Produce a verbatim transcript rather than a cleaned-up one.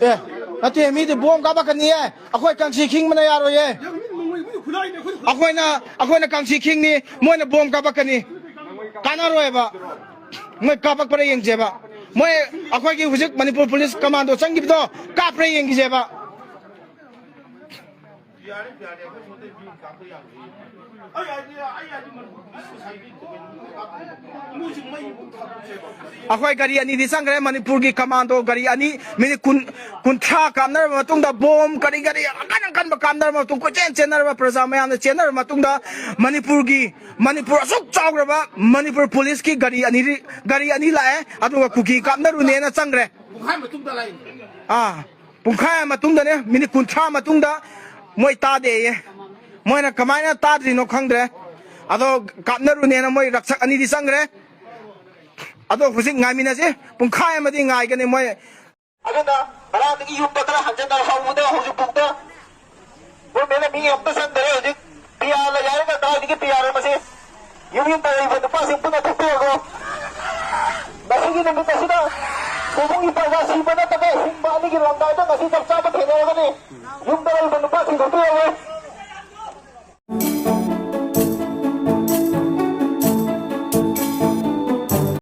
ꯑꯦ, ꯅꯠꯇꯦ, ꯃꯤꯗꯤ ꯕꯣꯝ ꯀꯥꯞꯄꯛꯀꯅꯤꯌꯦ꯫ ꯑꯩꯈꯣꯏ ꯀꯥꯡꯁꯤ ꯈꯤꯡꯕꯅ ꯌꯥꯔꯣꯏꯌꯦ꯫ ꯑꯩꯈꯣꯏꯅ, ꯑꯩꯈꯣꯏꯅ ꯀꯥꯡꯁꯤ ꯈꯤꯡꯅꯤ, ꯃꯣꯏꯅ ꯕꯣꯝ ꯀꯥꯞꯄꯛꯀꯅꯤ꯫ ꯀꯥꯟꯅꯔꯣꯏꯕ꯫ ꯃꯣꯏ ꯀꯥꯞꯄꯛꯄ꯭ꯔꯥ ꯌꯦꯡꯁꯦꯕ꯫ ꯃꯣꯏ, ꯑꯩꯈꯣꯏꯒꯤ ꯍꯧꯖꯤꯛ ꯃꯅꯤꯄꯨꯔ ꯄꯨꯂꯤꯁ ꯀꯃꯥꯟꯗꯣ ꯆꯪꯈꯤꯕꯗꯣ ꯀꯥꯞꯄ꯭ꯔꯥ ꯌꯦꯡꯈꯤꯁꯦꯕ꯫ ꯑꯩꯈꯣꯏ ꯒꯥꯔꯤ ꯑꯅꯤꯗꯤ ꯆꯪꯈ꯭ꯔꯦ, ꯃꯅꯤꯄꯨꯔꯒꯤ ꯀꯃꯥꯟꯗꯣ ꯒꯥꯔꯤ ꯑꯅꯤ, ꯃꯤꯅꯤꯠ ꯀꯨꯟ, ꯀꯨꯟꯊ꯭ꯔꯥ ꯀꯥꯞꯅꯔꯕ ꯃꯇꯨꯡꯗ, ꯕꯣꯝ ꯀꯔꯤ ꯀꯔꯤ ꯑꯀꯟ ꯑꯀꯟꯕ ꯀꯥꯞꯅꯔꯕ ꯃꯇꯨꯡ, ꯀꯣꯏꯆꯦꯟ ꯆꯦꯟꯅꯔꯕ, ꯄ꯭ꯔꯖꯥ ꯃꯌꯥꯝꯅ ꯆꯦꯟꯅꯔꯕ ꯃꯇꯨꯡꯗ, ꯃꯅꯤꯄꯨꯔꯒꯤ, ꯃꯅꯤꯄꯨꯔ ꯑꯁꯨꯛ ꯆꯥꯎꯈ꯭ꯔꯕ ꯃꯅꯤꯄꯨꯔ ꯄꯨꯂꯤꯁꯀꯤ ꯒꯥꯔꯤ ꯑꯅꯤ, ꯒꯥꯔꯤ ꯑꯅꯤ ꯂꯥꯛꯑꯦ, ꯑꯗꯨꯒ ꯀꯨꯀꯤ ꯀꯥꯞꯅꯔꯨꯅꯦꯅ ꯆꯪꯈ꯭ꯔꯦ꯫ ꯄꯨꯡꯈꯥꯏ ꯃꯇꯨꯡꯗ ꯂꯥꯛꯏꯅꯦ꯫ ꯑꯥ, ꯄꯨꯡꯈꯥꯏ ꯑꯃ ꯃꯇꯨꯡꯗꯅꯦ, ꯃꯤꯅꯤꯠ ꯀꯨꯟꯊ꯭ꯔꯥ ꯃꯇꯨꯡꯗ ꯃꯣꯏ ꯇꯥꯗꯦꯌꯦ꯫ ꯃꯣꯏꯅ ꯀꯃꯥꯏꯅ ꯇꯥꯗ꯭ꯔꯤꯅꯣ ꯈꯪꯗ꯭ꯔꯦ꯫ ꯑꯗꯣ ꯀꯥꯞꯅꯔꯨꯅꯦꯅ ꯃꯣꯏ ꯔꯛꯁꯛ ꯑꯅꯤꯗꯤ ꯆꯪꯈ꯭ꯔꯦ꯫ ꯑꯗꯣ ꯍꯧꯖꯤꯛ ꯉꯥꯏꯃꯤꯟꯅꯁꯤ, ꯄꯨꯡꯈꯥꯏ ꯑꯃꯗꯤ ꯉꯥꯏꯒꯅꯤ ꯃꯣꯏ꯫ ꯑꯗꯨꯅ ꯉꯔꯥꯡꯗꯒꯤ ꯌꯨꯝꯗ ꯈꯔ ꯍꯟꯖꯟꯅ ꯍꯧꯕꯗ ꯍꯧꯖꯤꯛꯐꯥꯎꯗ ꯒꯣꯔꯃꯦꯟꯅ ꯃꯤ ꯑꯝꯇ ꯆꯪꯗꯔꯦ꯫ ꯍꯧꯖꯤꯛ ꯄꯤꯌꯥꯔ ꯂꯩ ꯍꯥꯏꯔꯒ ꯀꯗꯥꯏꯗꯒꯤ ꯄꯤꯌꯥꯔ ꯃꯁꯤ? ꯌꯨꯝ ꯌꯨꯝꯗ ꯂꯩꯕ ꯅꯨꯄꯥꯁꯤꯡ ꯄꯨꯟꯅ ꯊꯣꯛꯄꯤꯔꯒꯣ꯫ ꯉꯁꯤꯒꯤ ꯅꯨꯃꯤꯠ ꯑꯁꯤꯗ ꯁꯣꯏꯕꯨꯝꯒꯤ ꯄ꯭ꯔꯖꯥ ꯁꯤꯕ ꯅꯠꯇꯕ ꯍꯤꯡꯕ ꯑꯅꯤꯒꯤ ꯂꯝꯗꯥꯏꯗ ꯉꯁꯤ ꯆꯞ ꯆꯥꯕ ꯊꯦꯡꯅꯔꯒꯅꯤ꯫ ꯌꯨꯝꯗ ꯂꯩꯕ ꯅꯨꯄꯥꯁꯤꯡ ꯊꯣꯛꯄꯤꯔꯒꯣ꯫